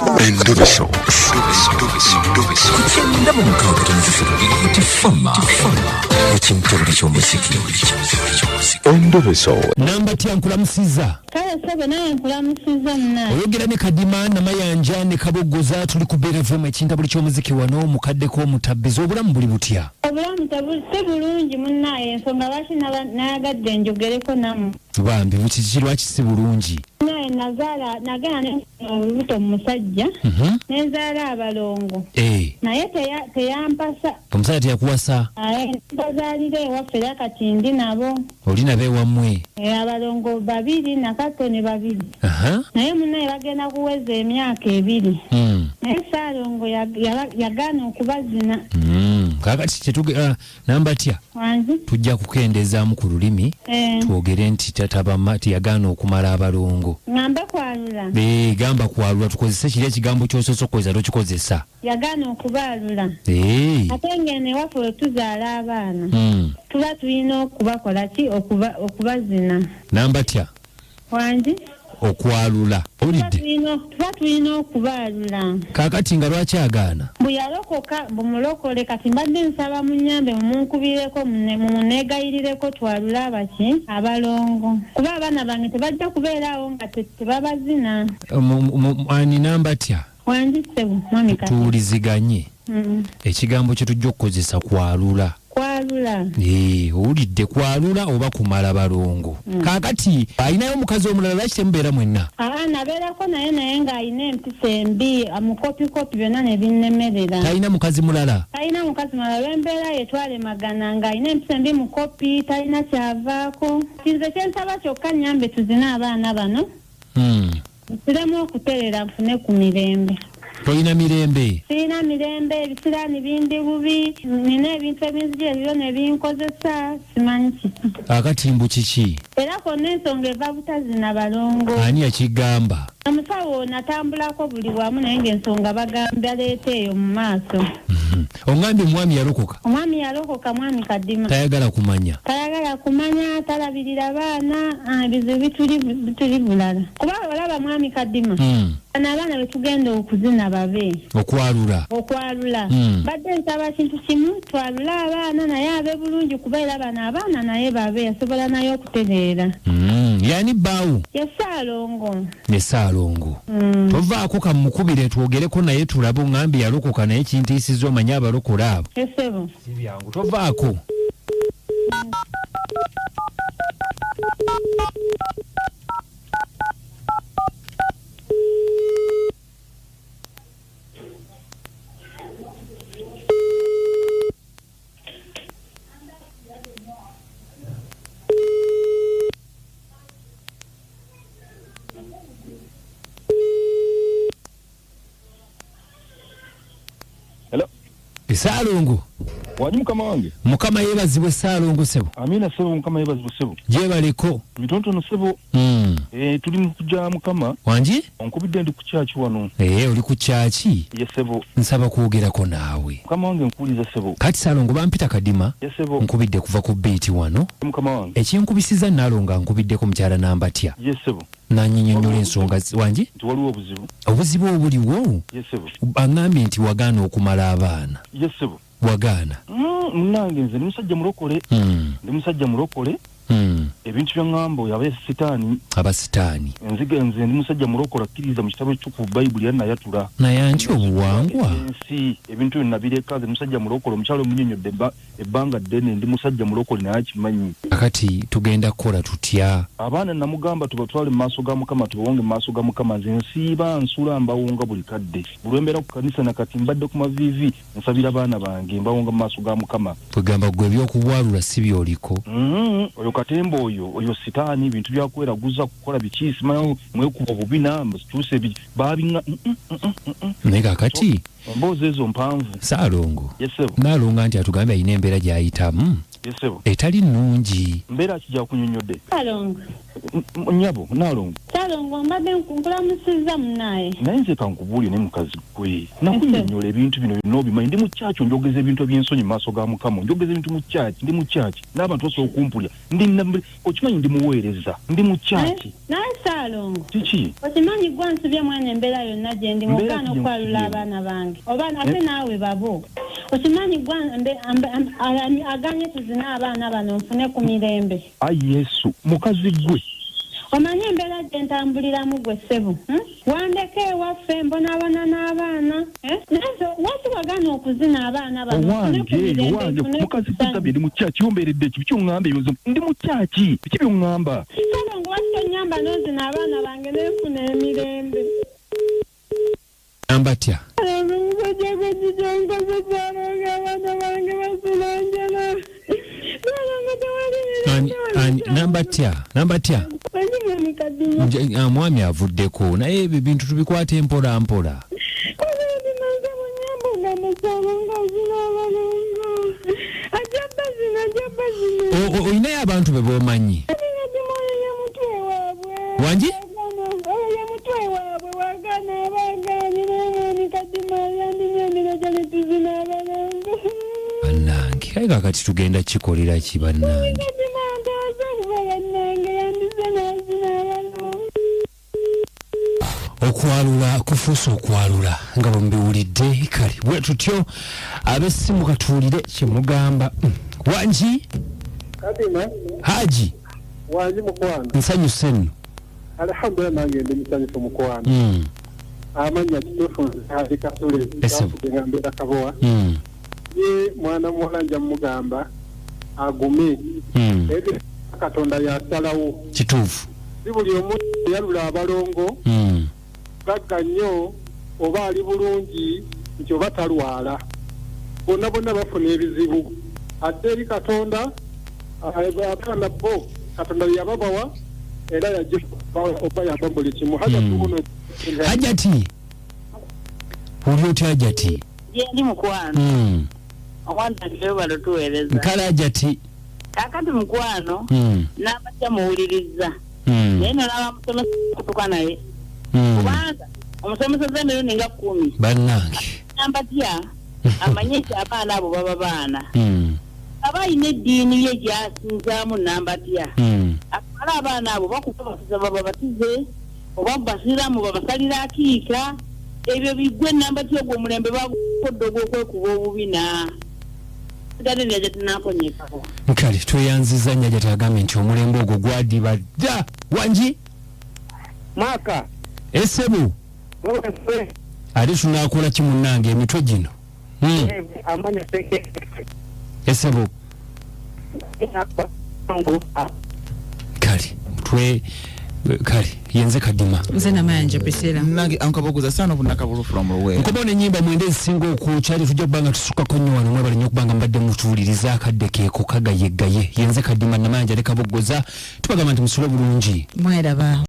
Endobeso. Ku kyenda mu 6.3 Beat FM ekintobuli ky'omuziki. Endobeso. Namba tya nkulamusiza. Kale ssebo nawe nkulamusizza munange. Oyogera ne Kadima Namayanja ne Kaboggoza tuli ku Beat FM ekintabuli ky'omuziki wano mu kadde k'omutabbizi obulamu buli butya? Obulamu si bulungi munnaye ensonga lwaki nayagadde njogereko nammwe. Bambi kiki lwaki si bulungi? Munnaye nazaala nagenda ne nfuna olubuto mu musajja ne nzaala abalongo naye teyampasa. Omusajja teyakuwasa? Aye mbazaalira ewaffe era kati ndi nabo. Oli nabo ewammwe? Abalongo babiri Nakato ne babiri. Naye munnaye bagenda kuweza emyaka 2. Naye Ssaalongo yagaana okubazina. Kaakati Nambatya, Wangi? tujja kukendezaamu ku lulimi twogere nti teyagaana okumala abalongo. Ŋŋambe kwalula? Gamba kwalula, tukozese kiri ekigambo ky'osoose okukozesa tokikozesa. Yagaana okubaalula. Ate ng'eno ewaffe bwe tuzaala abaana, tuba tulina okubakola ki? Okubazina. Nambatya. Wangi? Okwalula. Owulidde? Tuba tulina okubaalula. Kaakati nga lwaki agaana? Mbu yalokoka, mbu mulokole. Kati mbadde nsaba munnyambe mumunkubireko, mumuneegayirireko twalule abaki? Abalongo. Kuba abaana bange tebajja kubeera awo nga tebabazina. Ani Nambatya? Wangi ssebo, Mwami Kato. Tuwuliziganye. Ekigambo kye tujja okukozesa kwalula. Kwalula. Owulidde, kwalula oba kumala balongo. Kaakati alinayo omukazi omulala, lwaki temubeera mwenna? Aa, nabeerako naye, naye ng'alina empisa embi, mukopikopi, byonna ne binnemerera. Talina mukazi mulala? Talina mukazi mulala, olw'embeera ye twalemagana, ng'alina empisa embi, mukopi, talina ky'avaako. Kati nze kye nsaba kyokka nnyambe tuzine abaana bano. Nsiremu okuterera nfune ku mirembe. Tolina mirembe? Sirina mirembe, ebisiraani bindi bubi, nina ebintu ebinzijira ebibyo ne binkozesa, simanyi kiki. Akati mbu kiki? Era konna ensonga eva butazina balongo. Ani yakigamba? Omusawo natambulako buli wamu naye ng'ensonga bagamba aleeta eyo mu maaso. Ongambye omwami yalokoka? Omwami yalokoka, Mwami Kadima. Tayagala kumanya? Tayagala kumanya, talabirira baana, ebizibu bituli bulala. Kuba olaba Mwami Kadima, bano abaana be tugenda okuzina babe. Okwalula. Okwalula. Mbadde nsaba kintu kimu, twalule abaana naye abe bulungi kuba era bano abaana naye babe, asobola naye okutereera. Yani bbaawo? Ye Ssaalongo. Ne Ssaalongo. Tovaako kammukubire twogereko naye tulabe, ongambye yalokoka naye kintiisizza omanyi abalokole abo. Ye ssebo. Si byangu, tovaako. Hello. Ssaalongo. Wangi mukama wange. Mukama yeebazibwe Ssaalongo ssebo. Amiina ssebo, Mukama yeebazibwe ssebo. Gyebaleko. Bitonotono ssebo. Tuli mu kujja Mukama. Wangi? Onkubidde ndi ku kyaki wano. Oli ku kyaki? Ye ssebo. Nsaba kwogerako naawe. Mukama wange nkuwuliza ssebo. Kati Ssaalongo bampita Kadima. Ye ssebo. Nkubidde kuva ku bbiiti wano. Mukama wange. Ekinkubisiza Nnaalongo ankubiddeko mukyala Nambatya. Ye ssebo. N'anyinyonnyola ensonga wangi? Nti waliwo obuzibu. Obuzibu obuliwo? Ye ssebo. Aŋŋambye nti wagaana okumala abaana. Ye ssebo. Wagaana? Munnange nze ndi musajja mulokole. Ndi musajja mulokole. Ebintu by'aŋŋamba oyo aba sitaani. Aba sitaani. Nzige nze ndi musajja mulokole akkiririza mu kitabo ekitukuvu Bayibuli era nayatula. Naye anti obuwangwa. Ensi ebintu byonna nabireka nze musajja mulokole omukyala omunnyonnyodde ebbanga ddene ndi musajja mulokole naye akimanyi. Kakati tugenda kukola tutya? Abaana namugamba tubatwale mu maaso ga Mukama tubawonge mu maaso ga Mukama nze nsiiba nsula mbawonga buli kadde. Buli lwe mbeera ku kanisa na kati mbadde ku maviivi nsabira baana bange mbawonga mu maaso ga Mukama. Kwegamba ggwe eby'okubwalula si by'oliko? Oyo katemba oyo, oyo sitaani bintu bya kweraguza kukola biki simanyi mwekuba obubina mbu situuse baabinga. Naye kaakati. Emboozi ezo mpanvu. Ssaalongo. Ye ssebo. Nnaalongo anti atugambye alina embeera gy'ayitamu. Ye ssebo. Etali nnungi. Mbeera ki gy'akunyonnyodde? Ssaalongo. Nnyabo, Nnaalongo. Ssalongo mbadde nkulamusizza munaaye. Naye nze kankubuulire naye mukazi gwe nakunnyonnyola ebintu bino byonna obimanyi ndi mu kyaki onjogeza ebintu eby'ensonyi mu maaso ga mukama onjogeza ebintu mu kyaki ndi mu kyaki n'abantu basobola okumpulira ndi okimanyi ndi muweereza ndi mu kyaki. Naye Ssaalongo kiki okimanyi gwe ansibye mwene embeera yonna gye ndimu Mbeera ogaana ki gye okwalula nkusibye? abaana bange oba ate Eh? naawe babo okimanyi gwe aganye tuzine abaana bano nfune ku mirembe. Ayi Yesu mukazi gwe. Omanyi embeera gye ntambuliramu gwe ssebo, Wandeka ewaffe mbonaabona n'abaana, eh? Naye nze lwaki wagaana okuzina abaana bano nfune ku Owange mirembe owange nfune ku mukazi ssanyu? gwe ndi mu kyaki ombeeredde ki biki oŋŋamba ebyo ndi mu kyaki biki by'oŋŋamba? Ssalongo lwaki tonnyamba n'ozina abaana bange ne nfuna emirembe? Namba tya? Ssalongo omusajja gwe kiki onkoze Ssalongo abaana bange basula njala. Ssalongo tewali Ani, mirembe ani, namba tya? Namba tya? Manyi Kadima. Mwami avuddeko naye ebyo ebintu tubikwate mpola mpola. Olinayo abantu be b'omanyi? Wangi? Bannange kale kakati tugenda kikolera ki bannange? Okwalula kufuuse okwalula nga bwe mubiwulidde kale bwe tutyo ab'essimu katuwulire kye mugamba. Wangi? Kadima. Haji. Wangi mukwano. Nsanyuse nno. Alhamdulillah nange ndi musanyufu mukwano. Amannya kituufu nze Haji Kasule. Esebo. Nga mbeera Kabowa. Ye mwana muwala nja mugamba agume. Ebyo Katonda yasalawo. Kituufu. Si buli omu yalula abalongo. Gagga nnyo oba ali bulungi nti oba talwala. Bonna bonna bafuna ebizibu. Adde eri Katonda, abaana bo Katonda yababawa era yajja obayamba buli kimu. Hajati. Oli otya Hajati? Gyendi mukwano. Omwana wange balo tuweereza. Nkale Hajati. Kaakati mukwano n'abatya muwulirizza. Naye nolaba musomesa kutuka naye. Kubanga omusomesa emirundi nga 10. Bannange. Nambatya amanye nti abaana abo baba baana. Aba alina eddiini ye gy'asinzaamu Nambatya. Atwale abaana abo bakubabatiza bababatize oba basiraamu babasalira akiika ebyo biggwe Nambatya ogwo omulembe bagukodde ogw'okwekuba obubina. Nkale tweyanziza nnyo Hajati agambye nti omulembe ogwo gwadiba dda. Wangi? Mwaka. Esebo. Ate tunaakola ki munnange emitwe gino? Esebo. Kale twe kale yenze Kadima. Nze Namayanja Priscilla. Nange ankaboguza sana obunakabulu from Luweero. Nkomawo n'ennyimba mwenda ezisinga okwokya ate tujja kubanga tusukako nnyo wano mwebale nnyo okubanga mbadde mutuwuliriza akadde keeko kagayeggaye. Yenze Kadima Namayanja ne Kaboggoza tubagamba nti musule bulungi. Mweraba.